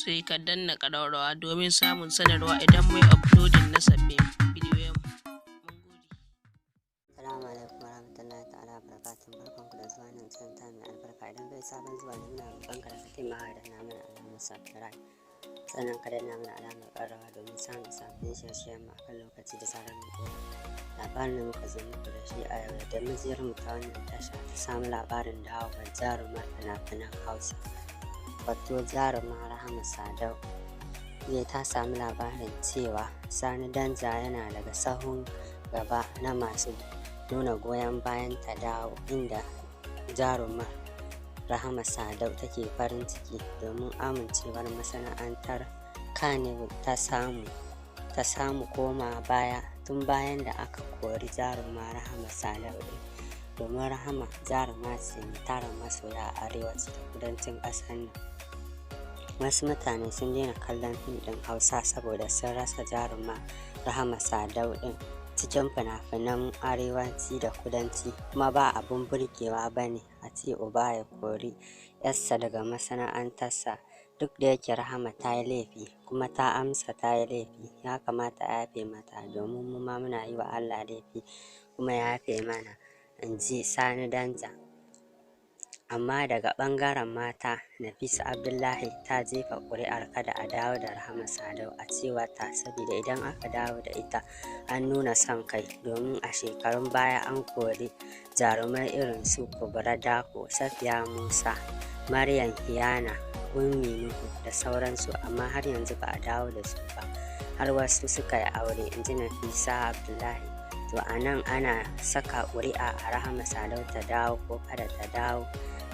Sai ka danna ƙararrawa domin samun sanarwa idan mun uploading na sabbin bidiyoyin. Mun gode. Assalamu alaikum warahmatullahi ta'ala barakatuh. Barkanku da zuwa nan channel mai albarka. Idan kai sabon zuwa ne, muna roƙon ka da ka taimaka da danna mana alamar subscribe, sannan ka danna mana alamar ƙararrawa domin samun sabbin shirye-shiryen mu akan lokaci da zarar mun ɗora. Labarin da muka zo muku da shi a yau, da majiyar mu ta wannan tasha ta samu labarin dawowar jarumar fina-finan Hausa, wato jaruma Rahama Sadau ne, ta samu labarin cewa Sani Danja yana daga sahun gaba na masu nuna goyon bayan ta dawo, inda jarumar Rahama Sadau take farin ciki domin amincewar masana'antar Kannywood ta samu koma baya tun bayan da aka kori jaruma Rahama Sadau ɗin, domin Rahama jaruma ce mai tarin masoya a arewaci da kudancin ƙasar nan. Wasu mutane sun daina kallon fim ɗin Hausa saboda sun rasa jaruma Rahama Sadau ɗin cikin fina-finan arewaci da kudanci, kuma ba abun burgewa ba ne a ce uba ya kori 'yarsa daga masana'antarsa. Duk da yake Rahama ta yi laifi kuma ta amsa ta yi laifi, ya kamata a yafe mata, domin mu ma muna yi wa Allah laifi kuma ya yafe mana, in ji Sani Danja. Amma daga ɓangaren mata, Nafisa Abdullahi ta jefa ƙuri'ar kada a dawo da Rahama Sadau, a cewarta saboda idan aka dawo da ita an nuna son kai, domin a shekarun baya an kori jarumai irin su Kubra Dako, Safiya Musa, Maryam Hiyana, Ummi Nuhu da sauransu, amma har yanzu ba a dawo da su ba, har wasu suka yi aure, in ji Nafisa Abdullahi. To, a nan ana saka ƙuri'a a Rahama Sadau ta dawo ko kada ta dawo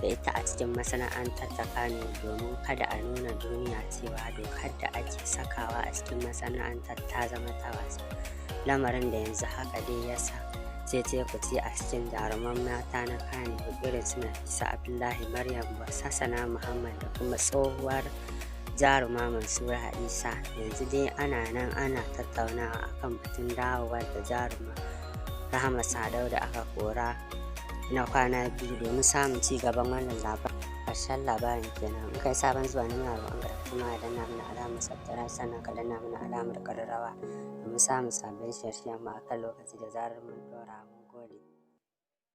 da ita a cikin masana'antar ta Kano, domin kada a nuna duniya cewa dokar da ake sakawa a cikin masana'antar ta zama ta wasa. Lamarin da yanzu haka dai ya sa cece kuce a cikin jaruman mata na Kano irin su Nafisa Abdullahi, Maryam Hassana Muhammad da kuma tsohuwar jaruma Mansura Isa. Yanzu dai ana nan ana tattaunawa akan batun dawowar da jaruma Rahama Sadau da aka kora na kwana 2. Domin samun ci gaban wannan labarin, ƙarshen labarin kenan. In kai sabon zuwa ne, muna roƙon ka kuma danna mana alamar subscribe, sannan ka danna mana alamar ƙararrawa domin samun sabbin shirye-shiryen mu akan lokaci da zarar mun ɗora.